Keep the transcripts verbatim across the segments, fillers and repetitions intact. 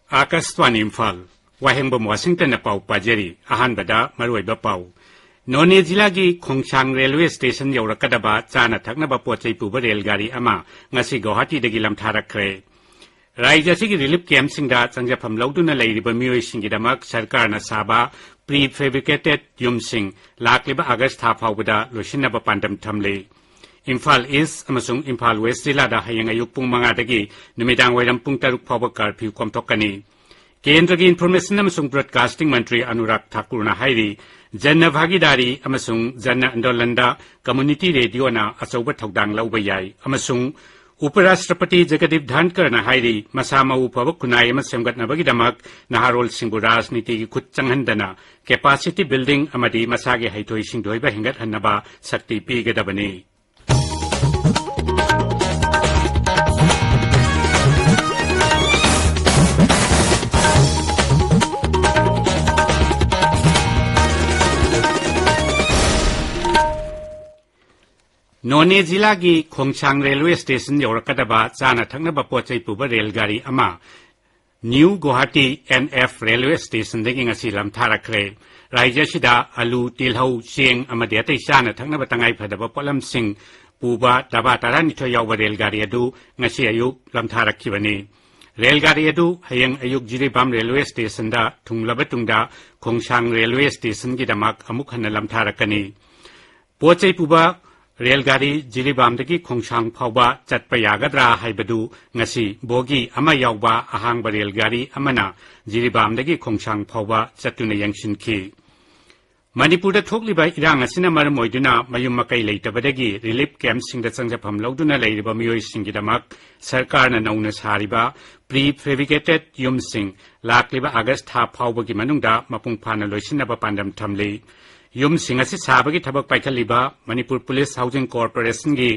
ꯑꯥꯀꯥꯁꯕꯥꯅꯤ ꯏꯝꯐꯥꯜ, ꯋꯥꯍꯦꯡꯕꯝ ꯋꯥꯁꯤꯡꯇꯟꯅ ꯄꯥꯎ ꯄꯥꯖꯔꯤ꯫ ꯑꯍꯥꯟꯕꯗ ꯃꯔꯨꯑꯣꯏꯕ ꯄꯥꯎ꯫ ꯅꯣꯅꯦ ꯖꯤꯂꯥꯒꯤ ꯈꯣꯡꯁꯥꯡ ꯔꯦꯜꯋꯦ ꯁ꯭ꯇꯦꯁꯟ ꯌꯧꯔꯛꯀꯗꯕ ꯆꯥꯅ ꯊꯛꯅꯕ ꯄꯣꯠ ꯆꯩ ꯄꯨꯕ ꯔꯦꯜ ꯒꯥꯔꯤ ꯑꯃ ꯉꯁꯤ ꯒꯧꯍꯥꯇꯤꯗꯒꯤ ꯂꯝꯊꯥꯔꯛꯈ꯭ꯔꯦ꯫ ꯔꯥꯖ꯭ꯌ ꯑꯁꯤꯒꯤ ꯔꯤꯂꯤꯐ ꯀꯦꯝꯞꯁꯤꯡꯗ ꯆꯪꯖꯐꯝ ꯂꯧꯗꯨꯅ ꯂꯩꯔꯤꯕ ꯃꯤꯑꯣꯏꯁꯤꯡꯒꯤꯗꯃꯛ ꯁꯔꯀꯥꯔꯅ ꯁꯥꯕ ꯄ꯭ꯔꯤ ꯐꯦꯕ꯭ꯔꯤꯀꯦꯇꯦꯗ ꯌꯨꯝꯁꯤꯡ ꯂꯥꯛꯂꯤꯕ ꯑꯥꯒꯁ ꯊꯥ ꯐꯥꯎꯕꯗ ꯂꯣꯏꯁꯤꯟꯅꯕ ꯄꯥꯟꯗꯝ ꯊꯝꯂꯤ꯫ ꯏꯝꯐꯥꯜ ꯏꯁ꯭ꯠ ꯑꯃꯁꯨꯡ ꯏꯝꯐꯥꯜ ꯋꯦꯁ꯭ꯠ ꯖꯤꯂꯥꯗ ꯍꯌꯦꯡ ꯑꯌꯨꯛ ꯄꯨꯡ ꯃꯉꯥꯗꯒꯤ ꯅꯨꯃꯤꯗꯥꯡ ꯋꯥꯏꯔꯝ ꯄꯨꯡ ꯇꯔꯨꯛ ꯐꯥꯎꯕ ꯀꯔꯐ꯭ꯌꯨ ꯀꯣꯝꯊꯣꯛꯀꯅꯤ꯫ ꯀꯦꯟꯗ꯭ꯔꯒꯤ ꯏꯟꯐꯣꯔꯃꯦꯁꯟ ꯑꯃꯁꯨꯡ ꯕ꯭ꯔꯣꯗꯀꯥꯁꯇꯤꯡ ꯃꯟꯇ꯭ꯔꯤ ꯑꯅꯨꯔꯥꯒ ꯊꯥꯀꯨꯔꯅ ꯍꯥꯏꯔꯤ, ꯖꯟ ꯚꯥꯒꯤꯗꯥꯔꯤ ꯑꯃꯁꯨꯡ ꯖꯟ ꯑꯟꯗꯣꯂꯟꯗ ꯀꯝꯃ꯭ꯌꯨꯅꯤꯇꯤ ꯔꯦꯗꯤꯑꯣꯅ ꯑꯆꯧꯕ ꯊꯧꯗꯥꯡ ꯂꯧꯕ ꯌꯥꯏ ꯑꯃꯁꯨꯡ ꯎꯄꯔꯥꯁꯇ꯭ꯔꯄꯇꯤ ꯖꯒꯗꯤꯞ ꯙꯟꯀꯔꯅ ꯍꯥꯏꯔꯤ, ꯃꯁꯥ ꯃꯎ ꯐꯕ ꯈꯨꯟꯅꯥꯏ ꯑꯃ ꯁꯦꯝꯒꯠꯅꯕꯒꯤꯗꯃꯛ ꯅꯍꯥꯔꯣꯜꯁꯤꯡꯕꯨ ꯔꯥꯖꯅꯤꯇꯤꯒꯤ ꯈꯨꯠ ꯆꯪꯍꯟꯗꯅ ꯀꯦꯄꯥꯁꯤꯇꯤ ꯕꯤꯜꯗꯤꯡ ꯑꯃꯗꯤ ꯃꯁꯥꯒꯤ ꯍꯩꯊꯣꯏ ꯁꯤꯡꯊꯣꯏꯕ ꯍꯦꯟꯒꯠꯍꯟꯅꯕ ꯁꯛꯇꯤ ꯄꯤꯒꯗꯕꯅꯤ꯫ ꯅꯣꯅꯦ ꯖꯤꯂꯥꯒꯤ ꯈꯣꯡꯁꯥꯡ ꯔꯦꯜꯋꯦ ꯁ꯭ꯇꯦꯁꯟ ꯌꯧꯔꯛꯀꯗꯕ ꯆꯥꯅ ꯊꯛꯅꯕ ꯄꯣꯠ ꯆꯩ ꯄꯨꯕ ꯔꯦꯜ ꯒꯥꯔꯤ ꯑꯃ new Guwahati N F railway ꯁ꯭ꯇꯦꯁꯟꯗꯒꯤ ꯉꯁꯤ ꯂꯝꯊꯥꯔꯛꯈ꯭ꯔꯦ꯫ ꯔꯥꯖ꯭ꯌ ꯑꯁꯤꯗ ꯑꯂꯨ, ꯇꯤꯜꯍꯧ, ꯆꯦꯡ ꯑꯃꯗꯤ ꯑꯇꯩ ꯆꯥꯅ ꯊꯛꯅꯕ ꯇꯉꯥꯏ ꯐꯗꯕ ꯄꯣꯠꯂꯝꯁꯤꯡ ꯄꯨꯕ ꯗꯕꯥ ꯇꯔꯥꯅꯤꯊꯣꯏ ꯌꯥꯎꯕ ꯔꯦꯜ ꯒꯥꯔꯤ ꯑꯗꯨ ꯉꯁꯤ ꯑꯌꯨꯛ ꯂꯝꯊꯥꯔꯛꯈꯤꯕꯅꯤ꯫ ꯔꯦꯜ ꯒꯥꯔꯤ ꯑꯗꯨ ꯍꯌꯦꯡ ꯑꯌꯨꯛ ꯖꯤꯔꯤꯕꯥꯝ ꯔꯦꯜꯋꯦ ꯁ꯭ꯇꯦꯁꯟꯗ ꯊꯨꯡꯂꯕ ꯇꯨꯡꯗ ꯈꯣꯡꯁꯥꯡ ꯔꯦꯜꯋꯦ ꯁ꯭ꯇꯦꯁꯟꯒꯤꯗꯃꯛ ꯑꯃꯨꯛ ꯍꯟꯅ ꯂꯝꯊꯥꯔꯛꯀꯅꯤ꯫ ꯄꯣꯠ ꯆꯩ ꯄꯨꯕ ꯔꯦꯜ ꯒꯥꯔꯤ ꯖꯤꯔꯤꯕꯥꯝꯗꯒꯤ ꯈꯣꯡꯁꯥꯡ ꯐꯥꯎꯕ ꯆꯠꯄ ꯌꯥꯒꯗ꯭ꯔꯥ ꯍꯥꯏꯕꯗꯨ ꯉꯁꯤ ꯕꯣꯒꯤ ꯑꯃ ꯌꯥꯎꯕ ꯑꯍꯥꯡꯕ ꯔꯦꯜ ꯒꯥꯔꯤ ꯑꯃꯅ ꯖꯤꯔꯤꯕꯥꯝꯗꯒꯤ ꯈꯣꯡꯁꯥꯡ ꯐꯥꯎꯕ ꯆꯠꯇꯨꯅ ꯌꯦꯡꯁꯤꯟꯈꯤ꯫ ꯃꯅꯤꯄꯨꯔꯗ ꯊꯣꯛꯂꯤꯕ ꯏꯔꯥꯡ ꯑꯁꯤꯅ ꯃꯔꯝ ꯑꯣꯏꯗꯨꯅ ꯃꯌꯨꯝ ꯃꯀꯩ ꯂꯩꯇꯕꯗꯒꯤ ꯔꯤꯂꯤꯐ ꯀꯦꯝꯞꯁꯤꯡꯗ ꯆꯪꯖꯐꯝ ꯂꯧꯗꯨꯅ ꯂꯩꯔꯤꯕ ꯃꯤꯑꯣꯏꯁꯤꯡꯒꯤꯗꯃꯛ ꯁꯔꯀꯥꯔꯅ ꯅꯧꯅ ꯁꯥꯔꯤꯕ ꯄ꯭ꯔꯤ ꯐꯦꯕ꯭ꯔꯤꯀꯦꯇꯦꯗ ꯌꯨꯝꯁꯤꯡ ꯂꯥꯛꯂꯤꯕ ꯑꯥꯒꯁ ꯊꯥ ꯐꯥꯎꯕꯒꯤ ꯃꯅꯨꯡꯗ ꯃꯄꯨꯡ ꯐꯥꯅ ꯂꯣꯏꯁꯤꯟꯅꯕ ꯄꯥꯟꯗꯝ ꯊꯝꯂꯤ꯫ ꯌꯨꯝꯁꯤꯡ ꯑꯁꯤ ꯁꯥꯕꯒꯤ ꯊꯕꯛ ꯄꯥꯏꯈꯠꯂꯤꯕ ꯃꯅꯤꯄꯨꯔ ꯄꯨꯂꯤꯁ ꯍꯥꯎꯁꯤꯡ ꯀꯣꯔꯄꯣꯔꯦꯁꯟꯒꯤ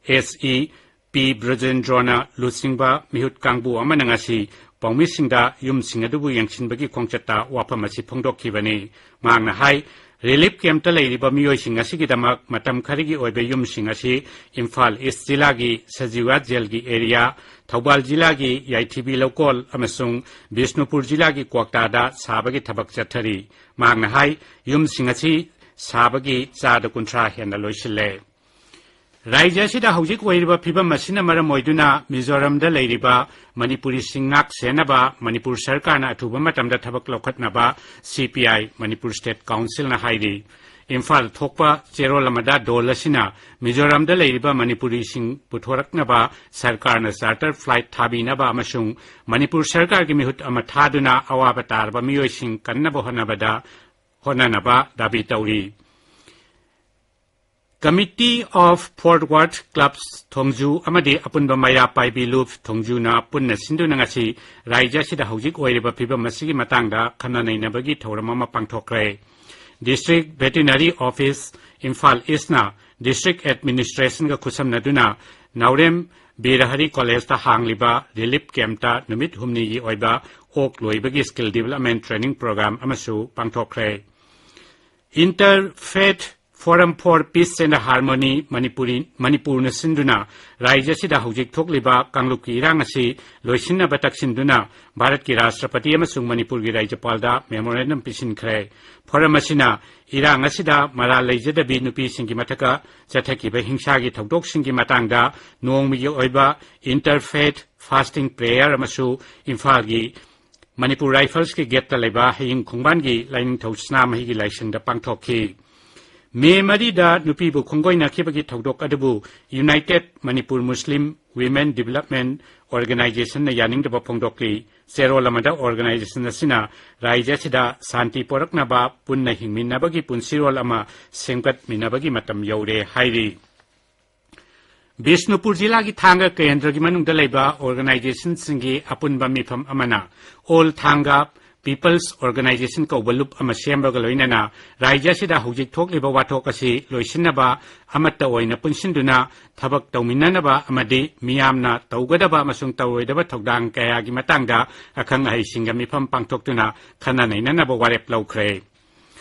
ꯑꯦꯁ ꯏ ꯄꯤ ꯕ꯭ꯔꯖꯦꯟꯗ꯭ꯔꯣꯅ ꯂꯨꯆꯤꯡꯕ ꯃꯤꯍꯨꯠ ꯀꯥꯡꯕꯨ ꯑꯃꯅ ꯉꯁꯤ ꯄꯥꯎꯃꯤꯁꯤꯡꯗ ꯌꯨꯝꯁꯤꯡ ꯑꯗꯨꯕꯨ ꯌꯦꯡꯁꯤꯟꯕꯒꯤ ꯈꯣꯡꯆꯠꯇ ꯋꯥꯐꯝ ꯑꯁꯤ ꯐꯣꯡꯗꯣꯛꯈꯤꯕꯅꯤ꯫ ꯃꯍꯥꯛꯅ ꯍꯥꯏ, ꯔꯤꯂꯤꯐ ꯀꯦꯝꯞꯇ ꯂꯩꯔꯤꯕ ꯃꯤꯑꯣꯏꯁꯤꯡ ꯑꯁꯤꯒꯤꯗꯃꯛ ꯃꯇꯝ ꯈꯔꯒꯤ ꯑꯣꯏꯕ ꯌꯨꯝꯁꯤꯡ ꯑꯁꯤ ꯏꯝꯐꯥꯜ ꯏꯁ ꯖꯤꯂꯥꯒꯤ ꯁꯖꯤꯋꯥ ꯖꯦꯜꯒꯤ ꯑꯦꯔꯤꯌꯥ, ꯊꯧꯕꯥꯜ ꯖꯤꯂꯥꯒꯤ ꯌꯥꯏꯊꯤꯕꯤ ꯂꯧꯀꯣꯜ ꯑꯃꯁꯨꯡ ꯕꯤꯁꯅꯨꯄꯨꯔ ꯖꯤꯂꯥꯒꯤ ꯀ꯭ꯋꯥꯛꯇꯥꯗ ꯁꯥꯕꯒꯤ ꯊꯕꯛ ꯆꯠꯊꯔꯤ꯫ ꯃꯍꯥꯛꯅ ꯍꯥꯏ, ꯌꯨꯝꯁꯤꯡ ꯑꯁꯤ ꯁꯥꯕꯒꯤ ꯆꯥꯗ ꯀꯨꯟꯊ꯭ꯔꯥ ꯍꯦꯟꯅ ꯂꯣꯏꯁꯤꯜꯂꯦ꯫ ꯔꯥꯖ꯭ꯌ ꯑꯁꯤꯗ ꯍꯧꯖꯤꯛ ꯑꯣꯏꯔꯤꯕ ꯐꯤꯕꯝ ꯑꯁꯤꯅ ꯃꯔꯝ ꯑꯣꯏꯗꯨꯅ ꯃꯤꯖꯣꯔꯥꯝꯗ ꯂꯩꯔꯤꯕ ꯃꯅꯤꯄꯨꯔꯤꯁꯤꯡ ꯉꯥꯛ ꯁꯦꯟꯅꯕ ꯃꯅꯤꯄꯨꯔ ꯁꯔꯀꯥꯔꯅ ꯑꯊꯨꯕ ꯃꯇꯝꯗ ꯊꯕꯛ ꯂꯧꯈꯠꯅꯕ ꯁꯤ ꯄꯤ ꯑꯥꯏ ꯃꯅꯤꯄꯨꯔ ꯁ꯭ꯇꯦꯠ ꯀꯥꯎꯟꯁꯤꯜꯅ ꯍꯥꯏꯔꯤ꯫ ꯏꯝꯐꯥꯜ ꯊꯣꯛꯄ ꯆꯦꯔꯣꯜ ꯑꯃꯗ ꯗꯣꯜ ꯑꯁꯤꯅ ꯃꯤꯖꯣꯔꯥꯝꯗ ꯂꯩꯔꯤꯕ ꯃꯅꯤꯄꯨꯔꯤꯁꯤꯡ ꯄꯨꯊꯣꯔꯛꯅꯕ ꯁꯔꯀꯥꯔꯅ ꯆꯥꯔꯇꯔ ꯐ꯭ꯂꯥꯏꯠ ꯊꯥꯕꯤꯅꯕ ꯑꯃꯁꯨꯡ ꯃꯅꯤꯄꯨꯔ ꯁꯔꯀꯥꯔꯒꯤ ꯃꯤꯍꯨꯠ ꯑꯃ ꯊꯥꯗꯨꯅ ꯑꯋꯥꯕ ꯇꯥꯔꯕ ꯃꯤꯑꯣꯏꯁꯤꯡ ꯀꯟꯅꯕ ꯍꯣꯠꯅꯕꯗ, ꯍꯣꯠꯅꯅꯕ ꯗꯥꯕꯤ ꯇꯧꯔꯤ꯫ Committee of Fort Worth Clubs ꯊꯣꯡꯖꯨ ꯑꯃꯗꯤ ꯑꯄꯨꯟꯕ ꯃꯩꯔꯥ ꯄꯥꯏꯕꯤ ꯂꯨꯞ ꯊꯣꯡꯖꯨꯅ ꯄꯨꯟꯅ ꯁꯤꯟꯗꯨꯅ ꯉꯁꯤ ꯔꯥꯖ꯭ꯌ ꯑꯁꯤꯗ ꯍꯧꯖꯤꯛ ꯑꯣꯏꯔꯤꯕ ꯐꯤꯕꯝ ꯑꯁꯤꯒꯤ ꯃꯇꯥꯡꯗ ꯈꯟꯅ ꯅꯩꯅꯕꯒꯤ ꯊꯧꯔꯝ ꯑꯃ ꯄꯥꯡꯊꯣꯛꯈ꯭ꯔꯦ꯫ District Veterinary Office, Imphal ꯏꯁꯅ District Administrationꯒ ꯈꯨꯠꯁꯝꯅꯗꯨꯅ ꯅꯥꯎꯔꯦꯝ ꯕꯤꯔꯍꯔꯤ ꯀꯣꯂꯦꯖꯇ ꯍꯥꯡꯂꯤꯕ ꯔꯤꯂꯤꯐ ꯀꯦꯝꯞꯇ ꯅꯨꯃꯤꯠ ꯍꯨꯝꯅꯤꯒꯤ ꯑꯣꯏꯕ ꯑꯣꯛ ꯂꯣꯏꯕꯒꯤ ꯁ꯭ꯀꯤꯜ ꯗꯤꯕꯦꯂꯞꯃꯦꯟ ꯇ꯭ꯔꯦꯅꯤꯡ ꯄ꯭ꯔꯣꯒ꯭ꯔꯥꯝ ꯑꯃꯁꯨ ꯄꯥꯡꯊꯣꯛꯈ꯭ꯔꯦ꯫ Interfaith Forum for Peace and Harmony Manipuri, ꯃꯅꯤꯄꯨꯔꯅ ꯁꯤꯟꯗꯨꯅ ꯔꯥꯖ꯭ꯌ ꯑꯁꯤꯗ ꯍꯧꯖꯤꯛ ꯊꯣꯛꯂꯤꯕ ꯀꯥꯡꯂꯨꯞꯀꯤ ꯏꯔꯥꯡ ꯑꯁꯤ ꯂꯣꯏꯁꯤꯟꯅꯕ ꯇꯛꯁꯤꯟꯗꯨꯅ ꯚꯥꯔꯠꯀꯤ ꯔꯥꯁꯇ꯭ꯔꯄꯇꯤ ꯑꯃꯁꯨꯡ ꯃꯅꯤꯄꯨꯔꯒꯤ ꯔꯥꯖ꯭ꯌꯄꯥꯜꯗ ꯃꯦꯃꯣꯔꯦꯟꯗꯝ ꯄꯤꯁꯤꯟꯈ꯭ꯔꯦ꯫ ꯐꯣꯔꯝ ꯑꯁꯤꯅ ꯏꯔꯥꯡ ꯑꯁꯤꯗ ꯃꯔꯥꯜ ꯂꯩꯖꯗꯕꯤ ꯅꯨꯄꯤꯁꯤꯡꯒꯤ ꯃꯊꯛꯇ ꯆꯠꯊꯈꯤꯕ ꯍꯤꯡꯁꯥꯒꯤ ꯊꯧꯗꯣꯛꯁꯤꯡꯒꯤ ꯃꯇꯥꯡꯗ ꯅꯣꯡꯃꯒꯤ ꯑꯣꯏꯕ Interfaith Fasting Prayer ꯑꯃꯁꯨ ꯏꯝꯐꯥꯜꯒꯤ ꯃꯅꯤꯄꯨꯔ ꯔꯥꯏꯐꯜꯁꯀꯤ ꯒꯦꯠꯇ ꯂꯩꯕ ꯍꯌꯤꯡ ꯈꯣꯡꯕꯥꯟꯒꯤ ꯂꯥꯏꯅꯤꯡꯊꯧ ꯁꯅꯥꯃꯍꯤꯒꯤ ꯂꯥꯏꯁꯪꯗ ꯄꯥꯡꯊꯣꯛꯈꯤ꯫ ꯃꯦ ꯃꯔꯤꯗ ꯅꯨꯄꯤꯕꯨ ꯈꯣꯡꯒꯣꯏꯅꯈꯤꯕꯒꯤ ꯊꯧꯗꯣꯛ ꯑꯗꯨꯕꯨ United Manipur Muslim Women Development Organizationꯅ ꯌꯥꯅꯤꯡꯗꯕ ꯐꯣꯡꯗꯣꯛꯂꯤ꯫ ꯆꯦꯔꯣꯜ ꯑꯃꯗ organization ꯑꯁꯤꯅ ꯔꯥꯖ꯭ꯌ ꯑꯁꯤꯗ ꯁꯥꯟꯇꯤ ꯄꯣꯔꯛꯅꯕ, ꯄꯨꯟꯅ ꯍꯤꯡꯃꯤꯟꯅꯕꯒꯤ ꯄꯨꯟꯁꯤꯔꯣꯜ ꯑꯃ ꯁꯦꯝꯒꯠꯃꯤꯟꯅꯕꯒꯤ ꯃꯇꯝ ꯌꯧꯔꯦ ꯍꯥꯏꯔꯤ꯫ ꯕꯤꯁꯅꯨꯄꯨꯔ ꯖꯤꯂꯥꯒꯤ ꯊꯥꯡꯒ ꯀꯦꯟꯗ꯭ꯔꯒꯤ ꯃꯅꯨꯡꯗ ꯂꯩꯕ organizationꯁꯤꯡꯒꯤ ꯑꯄꯨꯟꯕ ꯃꯤꯐꯝ ꯑꯃꯅ All Thanga People's Organization ꯀꯧꯕ ꯂꯨꯞ ꯑꯃ ꯁꯦꯝꯕꯒ ꯂꯣꯏꯅꯅ ꯔꯥꯖ꯭ꯌ ꯑꯁꯤꯗ ꯍꯧꯖꯤꯛ ꯊꯣꯛꯂꯤꯕ ꯋꯥꯊꯣꯛ ꯑꯁꯤ ꯂꯣꯏꯁꯤꯟꯅꯕ ꯑꯃꯠꯇ ꯑꯣꯏꯅ ꯄꯨꯟꯁꯤꯟꯗꯨꯅ ꯊꯕꯛ ꯇꯧꯃꯤꯟꯅꯅꯕ ꯑꯃꯗꯤ ꯃꯤꯌꯥꯝꯅ ꯇꯧꯒꯗꯕ ꯑꯃꯁꯨꯡ ꯇꯧꯔꯣꯏꯗꯕ ꯊꯧꯗꯥꯡ ꯀꯌꯥꯒꯤ ꯃꯇꯥꯡꯗ ꯑꯈꯪ ꯑꯍꯩꯁꯤꯡꯒ ꯃꯤꯐꯝ ꯄꯥꯡꯊꯣꯛꯇꯨꯅ ꯈꯟꯅ ꯅꯩꯅꯅꯕ ꯋꯥꯔꯦꯞ ꯂꯧꯈ꯭ꯔꯦ꯫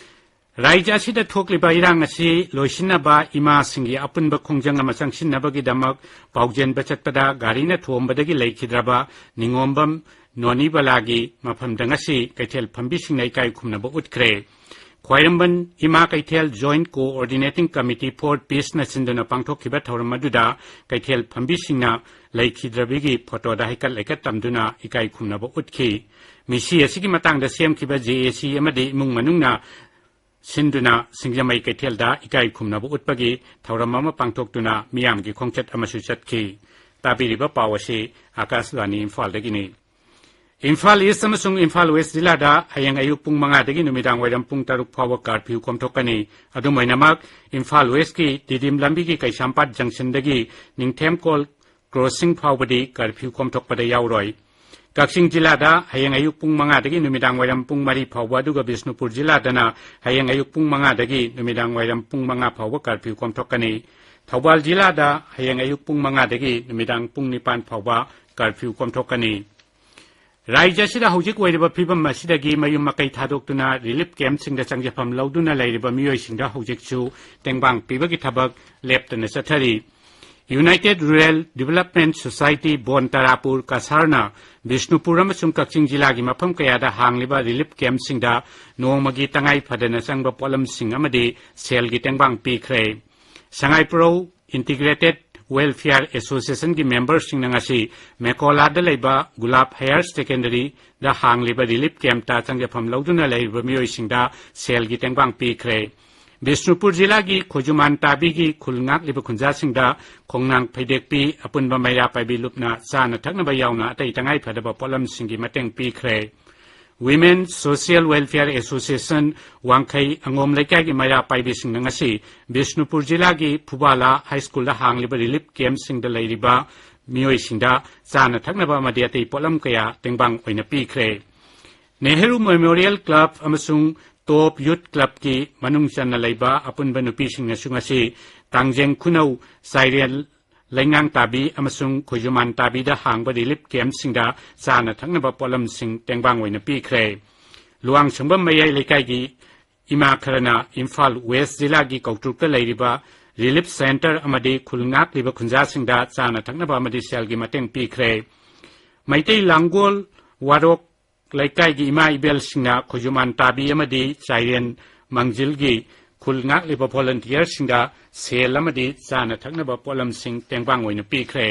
ꯔꯥꯏꯖ꯭ꯌ ꯑꯁꯤꯗ ꯊꯣꯛꯂꯤꯕ ꯏꯔꯥꯡ ꯑꯁꯤ ꯂꯣꯏꯁꯤꯟꯅꯕ ꯏꯃꯥꯁꯤꯡꯒꯤ ꯑꯄꯨꯟꯕ ꯈꯣꯡꯖꯪ ꯑꯃ ꯆꯪꯁꯤꯟꯅꯕꯒꯤꯗꯃꯛ ꯄꯥꯎꯖꯦꯟꯕ ꯆꯠꯄꯗ ꯒꯥꯔꯤꯅ ꯊꯣꯝꯕꯗꯒꯤ ꯂꯩꯈꯤꯗ꯭ꯔꯕ ꯅꯤꯉꯣꯝꯕꯝ ꯅꯣꯅꯤꯕꯂꯥꯒꯤ ꯃꯐꯝꯗ ꯉꯁꯤ ꯀꯩꯊꯦꯜ ꯐꯝꯕꯤꯁꯤꯡꯅ ꯏꯀꯥꯏ ꯈꯨꯝꯅꯕ ꯎꯠꯈ꯭ꯔꯦ꯫ ꯈ꯭ꯋꯥꯏꯔꯝꯕꯟ ꯏꯃꯥ ꯀꯩꯊꯦꯜ Joint Coordinating Committee for Peaceꯅ ꯁꯤꯟꯗꯨꯅ ꯄꯥꯡꯊꯣꯛꯈꯤꯕ ꯊꯧꯔꯝ ꯑꯗꯨꯗ ꯀꯩꯊꯦꯜ ꯐꯝꯕꯤꯁꯤꯡꯅ ꯂꯩꯈꯤꯗ꯭ꯔꯕꯤꯒꯤ ꯐꯣꯇꯣꯗ ꯍꯩꯀꯠ ꯂꯩꯀꯠ ꯇꯝꯗꯨꯅ ꯏꯀꯥꯏ ꯈꯨꯝꯅꯕ ꯎꯠꯈꯤ꯫ ꯃꯤꯁꯤ ꯑꯁꯤꯒꯤ ꯃꯇꯥꯡꯗ ꯁꯦꯝꯈꯤꯕ JAC ꯑꯃꯗꯤ ꯏꯃꯨꯡ ꯃꯅꯨꯡꯅ ꯁꯤꯟꯗꯨꯅ ꯁꯤꯡꯖꯃꯩ ꯀꯩꯊꯦꯜꯗ ꯏꯀꯥꯏ ꯈꯨꯝꯅꯕ ꯎꯠꯄꯒꯤ ꯊꯧꯔꯝ ꯑꯃ ꯄꯥꯡꯊꯣꯛꯇꯨꯅ ꯃꯤꯌꯥꯝꯒꯤ ꯈꯣꯡꯆꯠ ꯑꯃꯁꯨ ꯆꯠꯈꯤ꯫ ꯇꯥꯕꯤꯔꯤꯕ ꯄꯥꯎ ꯑꯁꯤ ꯑꯥꯀꯥꯁꯕꯥꯅꯤ ꯏꯝꯐꯥꯜꯗꯒꯤꯅꯤ꯫ ꯏꯝꯐꯥꯜ ꯏꯁ ꯑꯃꯁꯨꯡ ꯏꯝꯐꯥꯜ ꯋꯦꯁ ꯖꯤꯂꯥꯗ ꯍꯌꯦꯡ ꯑꯌꯨꯛ ꯄꯨꯡ ꯃꯉꯥꯗꯒꯤ ꯅꯨꯃꯤꯗꯥꯡ ꯋꯥꯏꯔꯝ ꯄꯨꯡ ꯇꯔꯨꯛ ꯐꯥꯎꯕ ꯀꯥꯔꯐ꯭ꯌꯨ ꯀꯣꯝꯊꯣꯛꯀꯅꯤ꯫ ꯑꯗꯨꯝ ꯑꯣꯏꯅꯃꯛ, ꯏꯝꯐꯥꯜ ꯋꯦꯁꯀꯤ ꯇꯤꯗꯤꯝ ꯂꯝꯕꯤꯒꯤ ꯀꯩꯁꯥꯝꯄꯥꯠ ꯖꯪꯁꯟꯗꯒꯤ ꯅꯤꯡꯊꯦꯝꯀꯣꯜ ꯀ꯭ꯔꯣꯁꯤꯡ ꯐꯥꯎꯕꯗꯤ ꯀꯥꯔꯐ꯭ꯌꯨ ꯀꯣꯝꯊꯣꯛꯄꯗ ꯌꯥꯎꯔꯣꯏ꯫ ꯀꯛꯆꯤꯡ ꯖꯤꯂꯥꯗ ꯍꯌꯦꯡ ꯑꯌꯨꯛ ꯄꯨꯡ ꯃꯉꯥꯗꯒꯤ ꯅꯨꯃꯤꯗꯥꯡ ꯋꯥꯏꯔꯝ ꯄꯨꯡ ꯃꯔꯤ ꯐꯥꯎꯕ, ꯑꯗꯨꯒ ꯕꯤꯁꯅꯨꯄꯨꯔ ꯖꯤꯂꯥꯗꯅ ꯍꯌꯦꯡ ꯑꯌꯨꯛ ꯄꯨꯡ ꯃꯉꯥꯗꯒꯤ ꯅꯨꯃꯤꯗꯥꯡ ꯋꯥꯏꯔꯝ ꯄꯨꯡ ꯃꯉꯥ ꯐꯥꯎꯕ ꯀꯥꯔꯐ꯭ꯌꯨ ꯀꯣꯝꯊꯣꯛꯀꯅꯤ꯫ ꯊꯧꯕꯥꯜ ꯖꯤꯂꯥꯗ ꯍꯌꯦꯡ ꯑꯌꯨꯛ ꯄꯨꯡ ꯃꯉꯥꯗꯒꯤ ꯅꯨꯃꯤꯗꯥꯡ ꯄꯨꯡ ꯅꯤꯄꯥꯟ ꯐꯥꯎꯕ ꯀꯥꯔꯐ꯭ꯌꯨ ꯀꯣꯝꯊꯣꯛꯀꯅꯤ꯫ ꯔꯥꯏꯖ꯭ꯌ ꯑꯁꯤꯗ ꯍꯧꯖꯤꯛ ꯑꯣꯏꯔꯤꯕ ꯐꯤꯕꯝ ꯑꯁꯤꯗꯒꯤ ꯃꯌꯨꯝ ꯃꯀꯩ ꯊꯥꯗꯣꯛꯇꯨꯅ ꯔꯤꯂꯤꯐ ꯀꯦꯝꯞꯁꯤꯡꯗ ꯆꯪꯖꯐꯝ ꯂꯧꯗꯨꯅ ꯂꯩꯔꯤꯕ ꯃꯤꯑꯣꯏꯁꯤꯡꯗ ꯍꯧꯖꯤꯛꯁꯨ ꯇꯦꯡꯕꯥꯡ ꯄꯤꯕꯒꯤ ꯊꯕꯛ ꯂꯦꯞꯇꯅ ꯆꯠꯊꯔꯤ꯫ United Rural Development Society ꯕꯣꯟ ꯇꯔꯥꯄꯨꯔ ꯀꯁꯥꯔꯅ ꯕꯤꯁꯅꯨꯄꯨꯔ ꯑꯃꯁꯨꯡ ꯀꯛꯆꯤꯡ ꯖꯤꯂꯥꯒꯤ ꯃꯐꯝ ꯀꯌꯥꯗ ꯍꯥꯡꯂꯤꯕ ꯔꯤꯂꯤꯐ ꯀꯦꯝꯞꯁꯤꯡꯗ ꯅꯣꯡꯃꯒꯤ ꯇꯉꯥꯏ ꯐꯗꯅ ꯆꯪꯕ ꯄꯣꯠꯂꯝꯁꯤꯡ ꯑꯃꯗꯤ ꯁꯦꯜꯒꯤ ꯇꯦꯡꯕꯥꯡ ꯄꯤꯈ꯭ꯔꯦ꯫ ꯁꯉꯥꯏꯄ꯭ꯔꯧ Integrated Welfare Associationꯒꯤ ꯃꯦꯝꯕꯔꯁꯤꯡꯅ ꯉꯁꯤ ꯃꯦꯀꯣꯂꯥꯗ ꯂꯩꯕ ꯒꯨꯂꯥꯞ ꯍꯥꯌꯔ ꯁꯦꯀꯦꯟꯗꯔꯤꯗ ꯍꯥꯡꯂꯤꯕ ꯔꯤꯂꯤꯐ ꯀꯦꯝꯞꯇ ꯆꯪꯖꯐꯝ ꯂꯧꯗꯨꯅ ꯂꯩꯔꯤꯕ ꯃꯤꯑꯣꯏꯁꯤꯡꯗ ꯁꯦꯜꯒꯤ ꯇꯦꯡꯕꯥꯡ ꯄꯤꯈ꯭ꯔꯦ꯫ ꯕꯤꯁꯅꯨꯄꯨꯔ ꯖꯤꯂꯥꯒꯤ ꯈꯣꯏꯖꯨꯃꯥꯟ ꯇꯥꯕꯤꯒꯤ ꯈꯨꯜ ꯉꯥꯛꯂꯤꯕ ꯈꯨꯟꯖꯥꯁꯤꯡꯗ ꯈꯣꯡꯅꯥꯡ ꯐꯩꯗꯦꯛꯄꯤ, ꯑꯄꯨꯟꯕ ꯃꯩꯔꯥ ꯄꯥꯏꯕꯤ ꯂꯨꯞꯅ ꯆꯥꯅ ꯊꯛꯅꯕ ꯌꯥꯎꯅ ꯑꯇꯩ ꯇꯉꯥꯏ ꯐꯗꯕ ꯄꯣꯠꯂꯝꯁꯤꯡꯒꯤ ꯃꯇꯦꯡ ꯄꯤꯈ꯭ꯔꯦ꯫ Women Social Welfare Association ꯋꯥꯡꯈꯩ ꯑꯉꯣꯝ ꯂꯩꯀꯥꯏꯒꯤ ꯃꯩꯔꯥ ꯄꯥꯏꯕꯤꯁꯤꯡꯅ ꯉꯁꯤ ꯕꯤꯁꯅꯨꯄꯨꯔ ꯖꯤꯂꯥꯒꯤ ꯐꯨꯕꯥꯂꯥ ꯍꯥꯏ ꯁ꯭ꯀꯨꯜꯗ ꯍꯥꯡꯂꯤꯕ ꯔꯤꯂꯤꯐ ꯀꯦꯝꯞꯁꯤꯡꯗ ꯂꯩꯔꯤꯕ ꯃꯤꯑꯣꯏꯁꯤꯡꯗ ꯆꯥꯅ ꯊꯛꯅꯕ ꯑꯃꯗꯤ ꯑꯇꯩ ꯄꯣꯠꯂꯝ ꯀꯌꯥ ꯇꯦꯡꯕꯥꯡ ꯑꯣꯏꯅ ꯄꯤꯈ꯭ꯔꯦ꯫ ꯅꯦꯍꯔꯨ ꯃꯦꯃꯣꯔꯤꯌꯦꯜ ꯀ꯭ꯂꯕ ꯑꯃꯁꯨꯡ ꯇꯣꯞ ꯌꯨꯊ ꯀ꯭ꯂꯕꯀꯤ ꯃꯅꯨꯡ ꯆꯟꯅ ꯂꯩꯕ ꯑꯄꯨꯟꯕ ꯅꯨꯄꯤꯁꯤꯡꯅꯁꯨ ꯉꯁꯤ ꯇꯥꯡꯖꯦꯡ ꯈꯨꯅꯧ ꯆꯥꯏꯔꯦꯜ ꯂꯩꯉꯥꯡ ꯇꯥꯕꯤ ꯑꯃꯁꯨꯡ ꯈꯣꯏꯖꯨꯃꯥꯟ ꯇꯥꯕꯤꯗ ꯍꯥꯡꯕ ꯔꯤꯂꯤꯐ ꯀꯦꯝꯞꯁꯤꯡꯗ ꯆꯥꯅ ꯊꯛꯅꯕ ꯄꯣꯠꯂꯝꯁꯤꯡ ꯇꯦꯡꯕꯥꯡ ꯑꯣꯏꯅ ꯄꯤꯈ꯭ꯔꯦ꯫ ꯂꯨꯋꯥꯡꯁꯪꯕꯝ ꯃꯌꯥꯏ ꯂꯩꯀꯥꯏꯒꯤ ꯏꯃꯥ ꯈꯔꯅ ꯏꯝꯐꯥꯜ ꯋꯦꯁ ꯖꯤꯂꯥꯒꯤ ꯀꯧꯇ꯭ꯔꯨꯛꯇ ꯂꯩꯔꯤꯕ ꯔꯤꯂꯤꯐ ꯁꯦꯟꯇꯔ ꯑꯃꯗꯤ ꯈꯨꯜ ꯉꯥꯛꯂꯤꯕ ꯈꯨꯟꯖꯥꯁꯤꯡꯗ ꯆꯥꯅ ꯊꯛꯅꯕ ꯑꯃꯗꯤ ꯁꯦꯜꯒꯤ ꯃꯇꯦꯡ ꯄꯤꯈ꯭ꯔꯦ꯫ ꯃꯩꯇꯩ ꯂꯥꯡꯒꯣꯜ ꯋꯥꯔꯣꯛ ꯂꯩꯀꯥꯏꯒꯤ ꯏꯃꯥ ꯏꯕꯦꯜꯁꯤꯡꯅ ꯈꯨꯖꯨꯃꯥꯟ ꯇꯥꯕꯤ ꯑꯃꯗꯤ ꯆꯥꯏꯔꯦꯟ ꯃꯥꯡꯖꯤꯜꯒꯤ ꯈꯨꯜ ꯉꯥꯛꯂꯤꯕ ꯚꯣꯂꯨꯟꯇꯤꯌꯔꯁꯤꯡꯗ ꯁꯦꯜ ꯑꯃꯗꯤ ꯆꯥꯅ ꯊꯛꯅꯕ ꯄꯣꯠꯂꯝꯁꯤꯡ ꯇꯦꯡꯕꯥꯡ ꯑꯣꯏꯅ ꯄꯤꯈ꯭ꯔꯦ꯫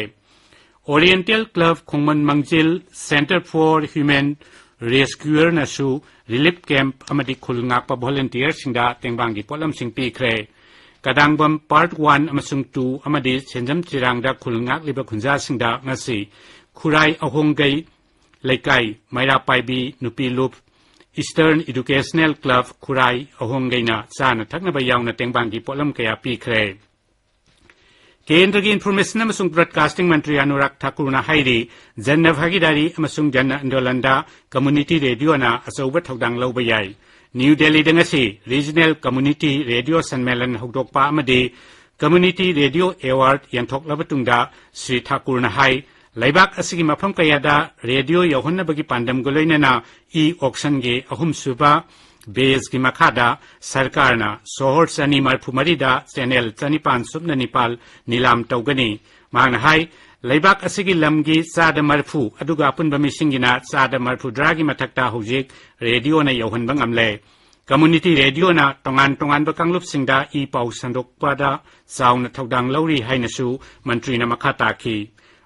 Oriental club Khongman Mangjil, Centre for Human Rescueꯅꯁꯨ ꯔꯤꯂꯤꯐ ꯀꯦꯝꯞ ꯑꯃꯗꯤ ꯈꯨꯜ ꯉꯥꯛꯄ ꯚꯣꯂꯨꯟꯇꯤꯌꯔꯁꯤꯡꯗ ꯇꯦꯡꯕꯥꯡꯒꯤ ꯄꯣꯠꯂꯝꯁꯤꯡ ꯄꯤꯈ꯭ꯔꯦ꯫ ꯀꯗꯥꯡꯕꯝ ꯄꯥꯔꯠ ꯋꯥꯟ ꯑꯃꯁꯨꯡ ꯇꯨ ꯑꯃꯗꯤ ꯁꯦꯟꯖꯝ ꯆꯤꯔꯥꯡꯗ ꯈꯨꯜ ꯉꯥꯛꯂꯤꯕ ꯈꯨꯟꯖꯥꯁꯤꯡꯗ ꯉꯁꯤ ꯈꯨꯔꯥꯏ ꯑꯍꯣꯡꯒꯩ ꯂꯩꯀꯥꯏ ꯃꯩꯔꯥ ꯄꯥꯏꯕꯤ ꯅꯨꯄꯤ ꯂꯨꯞ, ꯏꯁꯇꯔꯟ ꯏꯗꯨꯀꯦꯁꯅꯦꯜ ꯀ꯭ꯂꯕ ꯈꯨꯔꯥꯏ ꯑꯍꯣꯡꯒꯩꯅ ꯆꯥꯅ ꯊꯛꯅꯕ ꯌꯥꯎꯅ ꯇꯦꯡꯕꯥꯡꯒꯤ ꯄꯣꯠꯂꯝ ꯀꯌꯥ ꯄꯤꯈ꯭ꯔꯦ꯫ ꯀꯦꯟꯗ꯭ꯔꯒꯤ ꯏꯟꯐꯣꯔꯃꯦꯁꯟ ꯑꯃꯁꯨꯡ ꯕ꯭ꯔꯣꯗꯀꯥꯁꯇꯤꯡ ꯃꯟꯇ꯭ꯔꯤ ꯑꯅꯨꯔꯥꯒ ꯊꯥꯀꯨꯔꯅ ꯍꯥꯏꯔꯤ, ꯖꯟ ꯚꯥꯒꯤꯗꯥꯔꯤ ꯑꯃꯁꯨꯡ ꯖꯟ ꯑꯟꯗꯣꯂꯟꯗ ꯀꯝꯃꯨꯅꯤꯇꯤ ꯔꯦꯗꯤꯑꯣꯅ ꯑꯆꯧꯕ ꯊꯧꯗꯥꯡ ꯂꯧꯕ ꯌꯥꯏ꯫ ꯅ꯭ꯌꯨ ꯗꯦꯜꯂꯤꯗ ꯉꯁꯤ ꯔꯤꯖꯅꯦꯜ ꯀꯝꯃꯨꯅꯤꯇꯤ ꯔꯦꯗꯤꯑꯣ ꯁꯟꯃꯦꯂꯟ ꯍꯧꯗꯣꯛꯄ ꯑꯃꯗꯤ ꯀꯝꯃꯨꯅꯤꯇꯤ ꯔꯦꯗꯤꯑꯣ ꯑꯦꯋꯥꯔꯗ ꯌꯦꯟꯊꯣꯛꯂꯕ ꯇꯨꯡꯗ ꯁ꯭ꯔꯤ ꯊꯥꯀꯨꯔꯅ ꯍꯥꯏ, ꯂꯩꯕꯥꯛ ꯑꯁꯤꯒꯤ ꯃꯐꯝ ꯀꯌꯥꯗ ꯔꯦꯗꯤꯑꯣ ꯌꯧꯍꯟꯅꯕꯒꯤ ꯄꯥꯟꯗꯝꯒ ꯂꯣꯏꯅꯅ ꯏ ꯑꯣꯛꯁꯟꯒꯤ ꯑꯍꯨꯝꯁꯨꯕ ꯕꯦꯖꯀꯤ ꯃꯈꯥꯗ ꯁꯔꯀꯥꯔꯅ ꯁꯣꯍꯣꯔ ꯆꯅꯤ ꯃꯔꯤꯐꯨ ꯃꯔꯤꯗ ꯆꯦꯅꯦꯜ ꯆꯅꯤꯄꯥꯟ ꯁꯨꯞꯅ ꯅꯤꯄꯥꯜ ꯅꯤꯂꯥꯝ ꯇꯧꯒꯅꯤ꯫ ꯃꯍꯥꯛꯅ ꯍꯥꯏ, ꯂꯩꯕꯥꯛ ꯑꯁꯤꯒꯤ ꯂꯝꯒꯤ ꯆꯥꯗ ꯃꯔꯤꯐꯨ, ꯑꯗꯨꯒ ꯑꯄꯨꯟꯕ ꯃꯤꯁꯤꯡꯒꯤꯅ ꯆꯥꯗ ꯃꯔꯤꯐꯨꯇꯔꯥꯒꯤ ꯃꯊꯛꯇ ꯍꯧꯖꯤꯛ ꯔꯦꯗꯤꯑꯣꯅ ꯌꯧꯍꯟꯕ ꯉꯝꯂꯦ꯫ ꯀꯝꯃꯨꯅꯤꯇꯤ ꯔꯦꯗꯤꯑꯣꯅ ꯇꯣꯉꯥꯟ ꯇꯣꯉꯥꯟꯕ ꯀꯥꯡꯂꯨꯞꯁꯤꯡꯗ ꯏ ꯄꯥꯎ ꯁꯟꯗꯣꯛꯄꯗ ꯆꯥꯎꯅ ꯊꯧꯗꯥꯡ ꯂꯧꯔꯤ ꯍꯥꯏꯅꯁꯨ ꯃꯟꯇ꯭ꯔꯤꯅ ꯃꯈꯥ ꯇꯥꯈꯤ꯫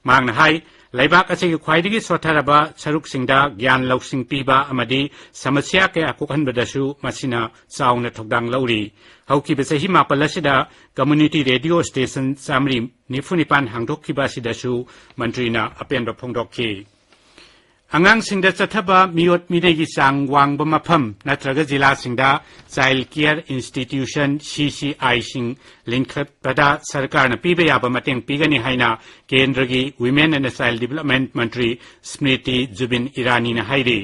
ꯃꯍꯥꯛꯅ ꯍꯥꯏ, ꯂꯩꯕꯥꯛ ꯑꯁꯤꯒꯤ ꯈ꯭ꯋꯥꯏꯗꯒꯤ ꯁꯣꯠꯊꯔꯕ ꯁꯔꯨꯛꯁꯤꯡꯗ ꯒ꯭ꯌꯥꯟ ꯂꯧꯁꯤꯡ ꯄꯤꯕ ꯑꯃꯗꯤ ꯁꯃꯁ꯭ꯌꯥ ꯀꯌꯥ ꯀꯣꯛꯍꯟꯕꯗꯁꯨ ꯃꯁꯤꯅ ꯆꯥꯎꯅ ꯊꯧꯗꯥꯡ ꯂꯧꯔꯤ꯫ ꯍꯧꯈꯤꯕ ꯆꯍꯤ ꯃꯥꯄꯜ ꯑꯁꯤꯗ ꯀꯝꯃꯨꯅꯤꯇꯤ ꯔꯦꯗꯤꯑꯣ ꯁ꯭ꯇꯦꯁꯟ ꯆꯥꯃꯔꯤ ꯅꯤꯐꯨ ꯅꯤꯄꯥꯟ ꯍꯥꯡꯗꯣꯛꯈꯤꯕ ꯑꯁꯤꯗꯁꯨ ꯃꯟꯇ꯭ꯔꯤꯅ ꯑꯄꯦꯟꯕ ꯐꯣꯡꯗꯣꯛꯈꯤ꯫ ꯑꯉꯥꯡꯁꯤꯡꯗ ꯆꯠꯊꯕ ꯃꯤꯑꯣꯠ ꯃꯤꯅꯩꯒꯤ ꯆꯥꯡ ꯋꯥꯡꯕ ꯃꯐꯝ ꯅꯠꯇ꯭ꯔꯒ ꯖꯤꯂꯥꯁꯤꯡꯗ ꯆꯥꯏꯜ ꯀꯤꯌꯔ ꯏꯟꯁꯇꯤꯇ꯭ꯌꯨꯁꯟ, ꯁꯤ ꯁꯤ ꯑꯥꯏꯁꯤꯡ ꯂꯤꯡꯈꯠꯄꯗ ꯁꯔꯀꯥꯔꯅ ꯄꯤꯕ ꯌꯥꯕ ꯃꯇꯦꯡ ꯄꯤꯒꯅꯤ ꯍꯥꯏꯅ ꯀꯦꯟꯗ꯭ꯔꯒꯤ ꯋꯤꯃꯦꯟ ꯑꯦꯟ ꯆꯥꯏꯜ ꯗꯤꯕꯂꯞꯃꯦꯟꯠ ꯃꯟꯇ꯭ꯔꯤ ꯁ꯭ꯃ꯭ꯔꯤꯇꯤ ꯖꯨꯕꯤꯟ ꯏꯔꯥꯅꯤꯅ ꯍꯥꯏꯔꯤ꯫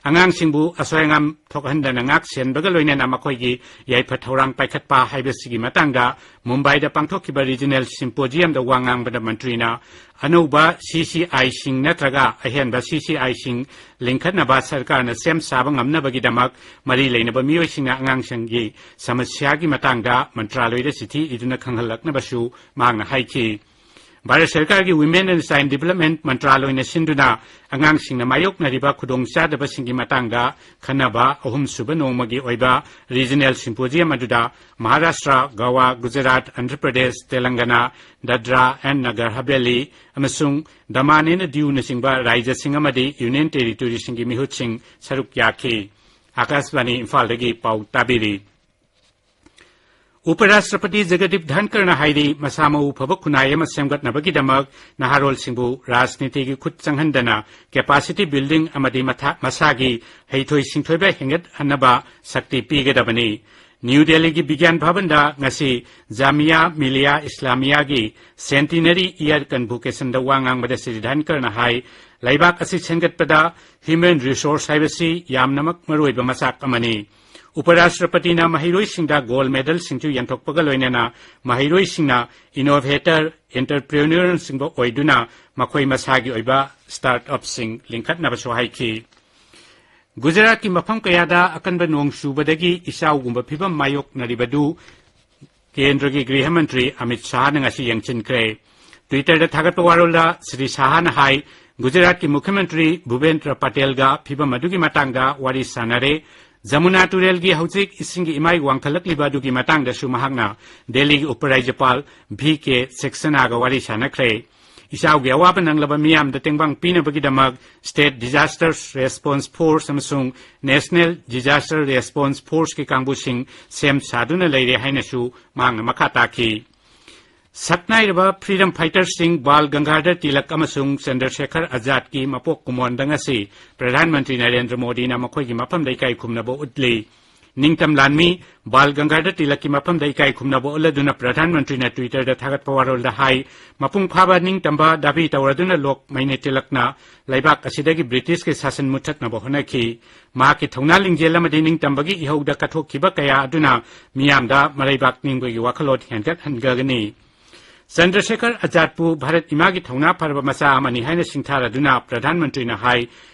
ꯑꯉꯥꯡꯁꯤꯡꯕꯨ ꯑꯁꯣꯏ ꯑꯉꯥꯝ ꯊꯣꯛꯍꯟꯗꯅ ꯉꯥꯛ ꯁꯦꯟꯕꯒ ꯂꯣꯏꯅꯅ ꯃꯈꯣꯏꯒꯤ ꯌꯥꯏꯐ ꯊꯧꯔꯥꯡ ꯄꯥꯏꯈꯠꯄ ꯍꯥꯏꯕꯁꯤꯒꯤ ꯃꯇꯥꯡꯗ ꯃꯨꯝꯕꯥꯏꯗ ꯄꯥꯡꯊꯣꯛꯈꯤꯕ ꯔꯤꯖꯅꯦꯜ ꯁꯤꯝꯄꯣꯖꯤꯌꯝꯗ ꯋꯥ ꯉꯥꯡꯕꯗ ꯃꯟꯇ꯭ꯔꯤꯅ ꯑꯅꯧꯕ CCIꯁꯤꯡ ꯅꯠꯇ꯭ꯔꯒ ꯑꯍꯦꯟꯕ CCIꯁꯤꯡ ꯂꯤꯡꯈꯠꯅꯕ ꯁꯔꯀꯥꯔꯅ ꯁꯦꯝ ꯁꯥꯕ ꯉꯝꯅꯕꯒꯤꯗꯃꯛ ꯃꯔꯤ ꯂꯩꯅꯕ ꯃꯤꯑꯣꯏꯁꯤꯡꯅ ꯑꯉꯥꯡꯁꯤꯡꯒꯤ ꯁꯃꯁ꯭ꯌꯥꯒꯤ ꯃꯇꯥꯡꯗ ꯃꯟꯇ꯭ꯔꯥꯂꯣꯏꯗ ꯆꯤꯊꯤ ꯏꯗꯨꯅ ꯈꯪꯍꯜꯂꯛꯅꯕꯁꯨ ꯃꯍꯥꯛꯅ ꯍꯥꯏꯈꯤ꯫ ꯚꯥꯔꯠ ꯁꯔꯀꯥꯔꯒꯤ Women and Child Development ꯃꯟꯇ꯭ꯔꯥꯂꯣꯏꯅ ꯁꯤꯟꯗꯨꯅ ꯑꯉꯥꯡꯁꯤꯡꯅ ꯃꯥꯌꯣꯛꯅꯔꯤꯕ ꯈꯨꯗꯣꯡꯆꯥꯗꯕꯁꯤꯡꯒꯤ ꯃꯇꯥꯡꯗ ꯈꯟꯅꯕ ꯑꯍꯨꯝꯁꯨꯕ ꯅꯣꯡꯃꯒꯤ ꯑꯣꯏꯕ ꯔꯤꯖꯅꯦꯜ ꯁꯤꯝꯄꯣꯖꯤꯌꯝ ꯑꯗꯨꯗ ꯃꯍꯥꯔꯥꯁꯇ꯭ꯔ, ꯒꯋꯥ, ꯒꯨꯖꯔꯥꯠ, ꯑꯟꯙ꯭ꯔ ꯄ꯭ꯔꯗꯦꯁ, ꯇꯦꯂꯪꯒꯅꯥ, ꯗꯗ꯭ꯔꯥ ꯑꯦꯟ ꯅꯒꯔ ꯍꯕꯦꯂꯤ ꯑꯃꯁꯨꯡ ꯗꯃꯥꯟ ꯑꯦꯟ ꯗꯤꯌꯨꯅꯆꯤꯡꯕ ꯔꯥꯏꯖ꯭ꯌꯁꯤꯡ ꯑꯃꯗꯤ ꯌꯨꯅꯤꯌꯟ ꯇꯦꯔꯤꯇꯣꯔꯤꯁꯤꯡꯒꯤ ꯃꯤꯍꯨꯠꯁꯤꯡ ꯁꯔꯨꯛ ꯌꯥꯈꯤ꯫ ꯑꯥꯀꯥꯁꯕꯥꯅꯤ ꯏꯝꯐꯥꯜꯗꯒꯤ ꯄꯥꯎ ꯇꯥꯕꯤꯔꯤ꯫ ꯎꯄꯔꯥꯁꯇ꯭ꯔꯄꯇꯤ ꯖꯒꯗꯤꯞ ꯙꯟꯀꯔꯅ ꯍꯥꯏꯔꯤ, ꯃꯁꯥ ꯃꯎ ꯐꯕ ꯈꯨꯟꯅꯥꯏ ꯑꯃ ꯁꯦꯝꯒꯠꯅꯕꯒꯤꯗꯃꯛ ꯅꯍꯥꯔꯣꯜꯁꯤꯡꯕꯨ ꯔꯥꯖꯅꯤꯇꯤꯒꯤ ꯈꯨꯠ ꯆꯪꯍꯟꯗꯅ capacity building ꯑꯃꯗꯤ ꯃꯊꯥ-, ꯃꯁꯥꯒꯤ ꯍꯩꯊꯣꯏ ꯁꯤꯡꯊꯣꯏꯕ ꯍꯦꯟꯒꯠꯍꯟꯅꯕ ꯁꯛꯇꯤ ꯄꯤꯒꯗꯕꯅꯤ꯫ ꯅ꯭ꯌꯨ ꯗꯦꯜꯂꯤꯒꯤ ꯕꯤꯒ꯭ꯌꯥꯟ ꯚꯕꯟꯗ ꯉꯁꯤ ꯖꯥꯃꯤꯌꯥ ꯃꯤꯂꯤꯌꯥ ꯏꯁꯂꯥꯃꯤꯌꯥꯒꯤ centenary year convocationꯗ ꯋꯥ ꯉꯥꯡꯕꯗ ꯁ꯭ꯔꯤ ꯙꯟꯀꯔꯅ ꯍꯥꯏ, ꯂꯩꯕꯥꯛ ꯑꯁꯤ ꯁꯦꯝꯒꯠꯄꯗ human resource ꯍꯥꯏꯕꯁꯤ ꯌꯥꯝꯅꯃꯛ ꯃꯔꯨꯑꯣꯏꯕ ꯃꯆꯥꯛ ꯑꯃꯅꯤ꯫ ꯎꯄꯔꯥꯁꯇ꯭ꯔꯄꯇꯤꯅ ꯃꯍꯩꯔꯣꯏꯁꯤꯡꯗ gold medalꯁꯤꯡꯁꯨ ꯌꯦꯟꯊꯣꯛꯄꯒ ꯂꯣꯏꯅꯅ ꯃꯍꯩꯔꯣꯏꯁꯤꯡꯅ innovator, entrepreneurꯅꯆꯤꯡꯕ ꯑꯣꯏꯗꯨꯅ ꯃꯈꯣꯏ ꯃꯁꯥꯒꯤ ꯑꯣꯏꯕ startupꯁꯤꯡ ꯂꯤꯡꯈꯠꯅꯕꯁꯨ ꯍꯥꯏꯈꯤ꯫ ꯒꯨꯖꯔꯥꯠꯀꯤ ꯃꯐꯝ ꯀꯌꯥꯗ ꯑꯀꯟꯕ ꯅꯣꯡ ꯆꯨꯕꯗꯒꯤ ꯏꯆꯥꯎꯒꯨꯝꯕ ꯐꯤꯚꯝ ꯃꯥꯌꯣꯛꯅꯔꯤꯕꯗꯨ ꯀꯦꯟꯗ꯭ꯔꯒꯤ ꯒ꯭ꯔꯤꯍ ꯃꯟꯇ꯭ꯔꯤ ꯑꯃꯤꯠ ꯁꯥꯍꯅ ꯉꯁꯤ ꯌꯦꯡꯁꯤꯟꯈ꯭ꯔꯦ꯫ Twitterꯗ ꯊꯥꯒꯠꯄ ꯋꯥꯔꯣꯜꯗ ꯁ꯭ꯔꯤ ꯁꯥꯍꯅ ꯍꯥꯏ, ꯒꯨꯖꯔꯥꯠꯀꯤ ꯃꯨꯈ꯭ꯌ ꯃꯟꯇ꯭ꯔꯤ ꯚꯨꯄꯦꯟꯗ꯭ꯔ ꯄꯇꯦꯜꯒ ꯐꯤꯚꯝ ꯑꯗꯨꯒꯤ ꯃꯇꯥꯡꯗ ꯋꯥꯔꯤ ꯁꯥꯟꯅꯔꯦ꯫ ꯖꯃꯨꯅꯥ ꯇꯨꯔꯦꯜꯒꯤ ꯍꯧꯖꯤꯛ ꯏꯁꯤꯡꯒꯤ ꯏꯃꯥꯏ ꯋꯥꯡꯈꯠꯂꯛꯂꯤꯕ ꯑꯗꯨꯒꯤ ꯃꯇꯥꯡꯗꯁꯨ ꯃꯍꯥꯛꯅ ꯗꯦꯜꯂꯤꯒꯤ ꯎꯄꯔꯥꯏꯖ꯭ꯌꯄꯥꯜ ꯚꯤ ꯀꯦ ꯁꯦꯛꯁꯦꯅꯥꯒ ꯋꯥꯔꯤ ꯁꯥꯟꯅꯈ꯭ꯔꯦ꯫ ꯏꯆꯥꯎꯒꯤ ꯑꯋꯥꯕ ꯅꯪꯂꯕ ꯃꯤꯌꯥꯝꯗ ꯇꯦꯡꯕꯥꯡ ꯄꯤꯅꯕꯒꯤꯗꯃꯛ State Disaster Response Force ꯑꯃꯁꯨꯡ National Disaster Response Forceꯀꯤ ꯀꯥꯡꯕꯨꯁꯤꯡ ꯁꯦꯝ ꯁꯥꯗꯨꯅ ꯂꯩꯔꯦ ꯍꯥꯏꯅꯁꯨ ꯃꯍꯥꯛꯅ ꯃꯈꯥ ꯇꯥꯈꯤ꯫ ꯁꯛꯅꯥꯏꯔꯕ freedom fighterꯁꯤꯡ ꯕꯥꯜ ꯒꯪꯒꯥꯙꯔ ꯇꯤꯂꯛ ꯑꯃꯁꯨꯡ ꯆꯟꯗ꯭ꯔꯁꯦꯈꯔ ꯑꯖꯥꯗꯀꯤ ꯃꯄꯣꯛ ꯀꯨꯝꯑꯣꯟꯗ ꯉꯁꯤ ꯄ꯭ꯔꯙꯥꯟ ꯃꯟꯇ꯭ꯔꯤ ꯅꯔꯦꯟꯗ꯭ꯔ ꯃꯣꯗꯤꯅ ꯃꯈꯣꯏꯒꯤ ꯃꯐꯝꯗ ꯏꯀꯥꯏ ꯈꯨꯝꯅꯕ ꯎꯠꯂꯤ꯫ ꯅꯤꯡꯇꯝ ꯂꯥꯟꯃꯤ ꯕꯥꯜ ꯒꯪꯒꯥꯙꯔ ꯇꯤꯂꯛꯀꯤ ꯃꯐꯝꯗ ꯏꯀꯥꯏ ꯈꯨꯝꯅꯕ ꯎꯠꯂꯗꯨꯅ ꯄ꯭ꯔꯙꯥꯟ ꯃꯟꯇ꯭ꯔꯤꯅ Twitter-ꯗ ꯊꯥꯒꯠꯄ ꯋꯥꯔꯣꯜꯗ ꯍꯥꯏ, ꯃꯄꯨꯡ ꯐꯥꯕ ꯅꯤꯡꯇꯝꯕ ꯗꯥꯕꯤ ꯇꯧꯔꯗꯨꯅ ꯂꯣꯛꯃꯩꯅ ꯇꯤꯂꯛꯅ ꯂꯩꯕꯥꯛ ꯑꯁꯤꯗꯒꯤ ꯕ꯭ꯔꯤꯇꯤꯁꯀꯤ ꯁꯥꯁꯟ ꯃꯨꯠꯊꯠꯅꯕ ꯍꯣꯠꯅꯈꯤ꯫ ꯃꯍꯥꯛꯀꯤ ꯊꯧꯅꯥ ꯂꯤꯡꯖꯦꯜ ꯑꯃꯗꯤ ꯅꯤꯡꯇꯝꯕꯒꯤ ꯏꯍꯧꯗ ꯀꯠꯊꯣꯛꯈꯤꯕ ꯀꯌꯥ ꯑꯗꯨꯅ ꯃꯤꯌꯥꯝꯗ ꯃꯔꯩꯕꯥꯛ ꯅꯤꯡꯕꯒꯤ ꯋꯥꯈꯜꯂꯣꯟ ꯍꯦꯟꯒꯠꯍꯟꯒꯅꯤ꯫ ꯆꯟꯗ꯭ꯔꯁꯦꯈꯔ ꯑꯖꯥꯗꯄꯨ ꯚꯥꯔꯠ ꯏꯃꯥꯒꯤ ꯊꯧꯅꯥ ꯐꯔꯕ ꯃꯆꯥ ꯑꯃꯅꯤ ꯍꯥꯏꯅ ꯁꯤꯡꯊꯥꯔꯗꯨꯅ ꯄ꯭ꯔꯙꯥꯟ ꯃꯟꯇ꯭ꯔꯤꯅ ꯍꯥꯏ,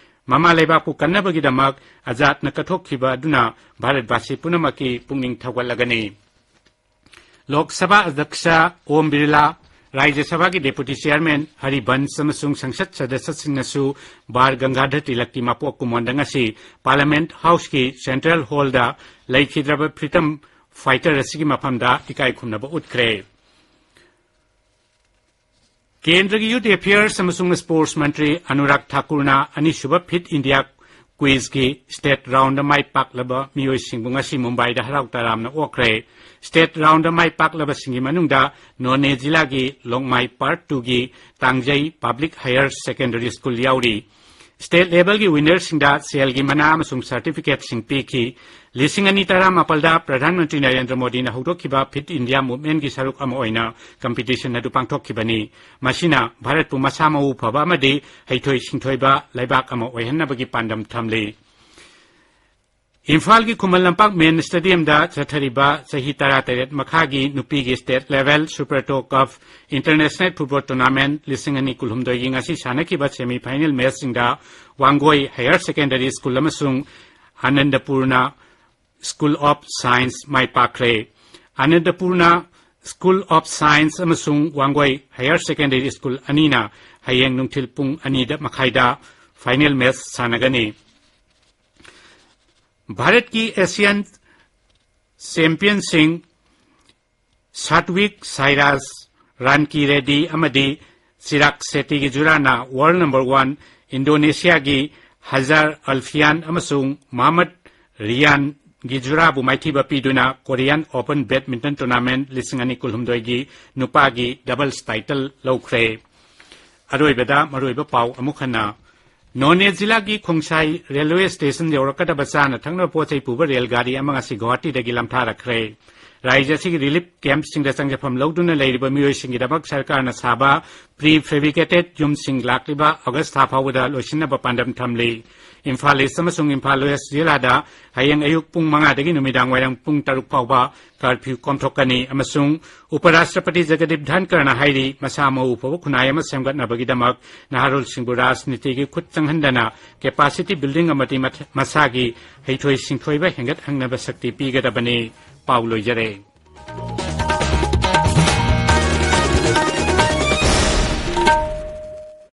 ꯃꯃꯥ ꯂꯩꯕꯥꯛꯄꯨ ꯀꯟꯅꯕꯒꯤꯗꯃꯛ ꯑꯖꯥꯗꯅ ꯀꯠꯊꯣꯛꯈꯤꯕ ꯑꯗꯨꯅ ꯚꯥꯔꯠꯕꯥꯁꯤ ꯄꯨꯝꯅꯃꯛꯀꯤ ꯄꯨꯛꯅꯤꯡ ꯊꯧꯒꯠꯂꯒꯅꯤ꯫ ꯂꯣꯛ ꯁꯚꯥ ꯑꯗ꯭ꯌꯛꯁ ꯑꯣꯝ ꯕꯤꯔꯂꯥ, ꯔꯥꯖ꯭ꯌ ꯁꯚꯥꯒꯤ ꯗꯦꯄꯨꯇꯤ ꯆꯤꯌꯥꯔꯃꯦꯟ ꯍꯔꯤꯕꯟꯁ ꯑꯃꯁꯨꯡ ꯁꯪꯁꯠ ꯁꯗꯁ꯭ꯌꯁꯤꯡꯅꯁꯨ ꯕꯥꯜ ꯒꯪꯒꯥꯙꯔ ꯇꯤꯂꯛꯀꯤ ꯃꯄꯣꯛ ꯀꯨꯝꯑꯣꯟꯗ ꯉꯁꯤ ꯄꯥꯔꯂꯤꯌꯥꯃꯦꯟꯠ ꯍꯥꯎꯁꯀꯤ ꯁꯦꯟꯇ꯭ꯔꯦꯜ ꯍꯣꯜꯗ ꯂꯩꯈꯤꯗ꯭ꯔꯕ ꯐ꯭ꯔꯤꯗꯝ ꯐꯥꯏꯇꯔ ꯑꯁꯤꯒꯤ ꯃꯐꯝꯗ ꯏꯀꯥꯏ ꯈꯨꯝꯅꯕ ꯎꯠꯈ꯭ꯔꯦ꯫ ꯀꯦꯟꯗ꯭ꯔꯒꯤ ꯌꯨꯊ ꯑꯦꯐꯤꯌꯔꯁ ꯑꯃꯁꯨꯡ ꯁ꯭ꯄꯣꯔꯠꯁ ꯃꯟꯇ꯭ꯔꯤ ꯑꯅꯨꯔꯥꯒ ꯊꯥꯀꯨꯔꯅ ꯑꯅꯤꯁꯨꯕ ꯐꯤꯠ ꯏꯟꯗꯤꯌꯥ ꯀ꯭ꯋꯤꯖꯀꯤ ꯁ꯭ꯇꯦꯠ ꯔꯥꯎꯟꯗ ꯃꯥꯏ ꯄꯥꯛꯂꯕ ꯃꯤꯑꯣꯏꯁꯤꯡꯕꯨ ꯉꯁꯤ ꯃꯨꯝꯕꯥꯏꯗ ꯍꯔꯥꯎ ꯇꯔꯥꯝꯅ ꯑꯣꯛꯈ꯭ꯔꯦ꯫ ꯁ꯭ꯇꯦꯠ ꯔꯥꯎꯟꯗ ꯃꯥꯏ ꯄꯥꯛꯂꯕꯁꯤꯡꯒꯤ ꯃꯅꯨꯡꯗ ꯅꯣꯅꯦ ꯖꯤꯂꯥꯒꯤ ꯂꯣꯡꯃꯥꯏ ꯄꯥꯔꯠ ꯇꯨꯒꯤ ꯇꯥꯡꯖꯩ ꯄꯕ꯭ꯂꯤꯛ ꯍꯥꯌꯔ ꯁꯦꯀꯦꯟꯗꯔꯤ ꯁ꯭ꯀꯨꯜ ꯌꯥꯎꯔꯤ꯫ ꯁ꯭ꯇꯦꯠ ꯂꯦꯚꯦꯜꯒꯤ ꯋꯤꯟꯅꯔꯁꯤꯡꯗ ꯁꯦꯜꯒꯤ ꯃꯅꯥ ꯑꯃꯁꯨꯡ ꯁꯔꯇꯤꯐꯤꯀꯦꯠꯁꯤꯡ ꯄꯤꯈꯤ꯫ ꯂꯤꯁꯤꯡ ꯑꯅꯤ ꯇꯔꯥ ꯃꯥꯄꯜꯗ ꯄ꯭ꯔꯙꯥꯟ ꯃꯟꯇ꯭ꯔꯤ ꯅꯔꯦꯟꯗ꯭ꯔ ꯃꯣꯗꯤꯅ ꯍꯧꯗꯣꯛꯈꯤꯕ ꯐꯤꯠ ꯏꯟꯗꯤꯌꯥ ꯃꯨꯚꯃꯦꯟꯠꯀꯤ ꯁꯔꯨꯛ ꯑꯃ ꯑꯣꯏꯅ ꯀꯝꯄꯤꯇꯤꯁꯟ ꯑꯗꯨ ꯄꯥꯡꯊꯣꯛꯈꯤꯕꯅꯤ꯫ ꯃꯁꯤꯅ ꯚꯥꯔꯠꯄꯨ ꯃꯁꯥ ꯃꯎ ꯐꯕ ꯑꯃꯗꯤ ꯍꯩꯊꯣꯏ ꯁꯤꯡꯊꯣꯏꯕ ꯂꯩꯕꯥꯛ ꯑꯃ ꯑꯣꯏꯍꯟꯅꯕꯒꯤ ꯄꯥꯟꯗꯝ ꯊꯝꯂꯤ꯫ ꯏꯝꯐꯥꯜꯒꯤ ꯈꯨꯃꯟ ꯂꯝꯄꯥꯛ ꯃꯦꯟ ꯁ꯭ꯇꯦꯗꯤꯌꯝꯗ ꯆꯠꯊꯔꯤꯕ ꯆꯍꯤ ꯇꯔꯥꯇꯔꯦꯠ ꯃꯈꯥꯒꯤ ꯅꯨꯄꯤꯒꯤ state level super two cup international football tournament ꯂꯤꯁꯤꯡ ꯑꯅꯤ ꯀꯨꯟꯍꯨꯝꯗꯣꯏꯒꯤ ꯉꯁꯤ ꯁꯥꯟꯅꯈꯤꯕ ꯁꯦꯃꯤ ꯐꯥꯏꯅꯦꯜ ꯃꯦꯆꯁꯤꯡꯗ ꯋꯥꯡꯒꯣꯏ ꯍꯥꯌꯔ ꯁꯦꯀꯦꯟꯗꯔꯤ ꯁ꯭ꯀꯨꯜ ꯑꯃꯁꯨꯡ ꯑꯅꯟꯗꯄꯨꯔꯅ ꯁ꯭ꯀꯨꯜ ꯑꯣꯐ ꯁꯥꯏꯟꯁ ꯃꯥꯏ ꯄꯥꯛꯈ꯭ꯔꯦ꯫ ꯑꯅꯟꯗꯄꯨꯔꯅ ꯁ꯭ꯀꯨꯜ ꯑꯣꯐ ꯁꯥꯏꯟꯁ ꯑꯃꯁꯨꯡ ꯋꯥꯡꯒꯣꯏ ꯍꯥꯌꯔ ꯁꯦꯀꯦꯟꯗꯔꯤ ꯁ꯭ꯀꯨꯜ ꯑꯅꯤꯅ ꯍꯌꯦꯡ ꯅꯨꯡꯊꯤꯜ ꯄꯨꯡ ꯑꯅꯤꯗ ꯃꯈꯥꯏꯗ ꯐꯥꯏꯅꯦꯜ ꯃꯦꯆ ꯁꯥꯟꯅꯒꯅꯤ꯫ ꯚꯥꯔꯠꯀꯤ ꯑꯦꯁꯤꯌꯥꯟ ꯆꯦꯝꯄꯤꯌꯟꯁꯤꯡ ꯁꯥꯠꯋꯤꯛ ꯁꯥꯏꯔꯥꯖ, ꯔꯥꯟꯀꯤ ꯔꯦꯗꯤ ꯑꯃꯗꯤ ꯆꯤꯔꯥꯛ ꯁꯦꯇꯤꯒꯤ ꯖꯨꯔꯥꯅ ꯋꯥꯔꯜ ꯅꯝꯕꯔ ꯋꯥꯟ ꯏꯟꯗꯣꯅꯦꯁꯤꯌꯥꯒꯤ ꯍꯖꯥꯔ ꯑꯜꯐꯤꯌꯥꯟ ꯑꯃꯁꯨꯡ ꯃꯍꯃꯗ ꯔꯤꯌꯥꯟꯒꯤ ꯖꯨꯔꯥꯕꯨ ꯃꯥꯏꯊꯤꯕ ꯄꯤꯗꯨꯅ ꯀꯣꯔꯤꯌꯥꯟ ꯑꯣꯄꯟ ꯕꯦꯗꯃꯤꯟꯇꯟ ꯇꯣꯔꯅꯥꯃꯦꯟꯠ ꯂꯤꯁꯤꯡ ꯑꯅꯤ ꯀꯨꯟꯍꯨꯝꯗꯣꯏꯒꯤ ꯅꯨꯄꯥꯒꯤ ꯗꯕꯜꯁ ꯇꯥꯏꯇꯜ ꯂꯧꯈ꯭ꯔꯦ꯫ ꯑꯔꯣꯏꯕꯗ ꯃꯔꯨꯑꯣꯏꯕ ꯄꯥꯎ ꯑꯃꯨꯛ ꯍꯟꯅ꯫ ꯅꯣꯅꯦ ꯖꯤꯂꯥꯒꯤ ꯈꯣꯡꯁꯥꯏ ꯔꯦꯜꯋꯦ ꯁ꯭ꯇꯦꯁꯟ ꯌꯧꯔꯛꯀꯗꯕ ꯆꯥꯅ ꯊꯛꯅꯕ ꯄꯣꯠ ꯆꯩ ꯄꯨꯕ ꯔꯦꯜ ꯒꯥꯔꯤ ꯑꯃ ꯉꯁꯤ ꯒꯨꯋꯥꯍꯥꯇꯤꯗꯒꯤ ꯂꯝꯊꯥꯔꯛꯈ꯭ꯔꯦ꯫ ꯔꯥꯖ꯭ꯌ ꯑꯁꯤꯒꯤ ꯔꯤꯂꯤꯐ ꯀꯦꯝꯞꯁꯤꯡꯗ ꯆꯪꯖꯐꯝ ꯂꯧꯗꯨꯅ ꯂꯩꯔꯤꯕ ꯃꯤꯑꯣꯏꯁꯤꯡꯒꯤꯗꯃꯛ ꯁꯔꯀꯥꯔꯅ ꯁꯥꯕ ꯄ꯭ꯔꯤ ꯐꯦꯕ꯭ꯔꯤꯀꯦꯇꯦꯗ ꯌꯨꯝꯁꯤꯡ ꯂꯥꯛꯂꯤꯕ ꯑꯣꯒꯁ ꯊꯥ ꯐꯥꯎꯕꯗ ꯂꯣꯏꯁꯤꯟꯅꯕ ꯄꯥꯟꯗꯝ ꯊꯝꯂꯤ꯫ ꯏꯝꯐꯥꯜ ꯏꯁ ꯑꯃꯁꯨꯡ ꯏꯝꯐꯥꯜ ꯋꯦꯁ ꯖꯤꯂꯥꯗ ꯍꯌꯦꯡ ꯑꯌꯨꯛ ꯄꯨꯡ ꯃꯉꯥꯗꯒꯤ ꯅꯨꯃꯤꯗꯥꯡ ꯋꯥꯏꯔꯝ ꯄꯨꯡ ꯇꯔꯨꯛ ꯐꯥꯎꯕ ꯀꯔꯐ꯭ꯌꯨ ꯀꯣꯝꯊꯣꯛꯀꯅꯤ ꯑꯃꯁꯨꯡ ꯎꯄꯔꯥꯁꯇ꯭ꯔꯄꯇꯤ ꯖꯒꯗꯤꯞ ꯙꯟꯀꯔꯅ ꯍꯥꯏꯔꯤ, ꯃꯁꯥ ꯃꯎ ꯐꯕ ꯈꯨꯟꯅꯥꯏ ꯑꯃ ꯁꯦꯝꯒꯠꯅꯕꯒꯤꯗꯃꯛ ꯅꯍꯥꯔꯣꯜꯁꯤꯡꯕꯨ ꯔꯥꯖꯅꯤꯇꯤꯒꯤ ꯈꯨꯠ ꯆꯪꯍꯟꯗꯅ ꯀꯦꯄꯥꯁꯤꯇꯤ ꯕꯤꯜꯗꯤꯡ ꯑꯃꯗꯤ ꯃꯊ-, ꯃꯁꯥꯒꯤ ꯍꯩꯊꯣꯏ ꯁꯤꯡꯊꯣꯏꯕ ꯍꯦꯟꯒꯠꯍꯟꯅꯕ ꯁꯛꯇꯤ ꯄꯤꯒꯗꯕꯅꯤ꯫ ꯄꯥꯎ ꯂꯣꯏꯖꯔꯦ꯫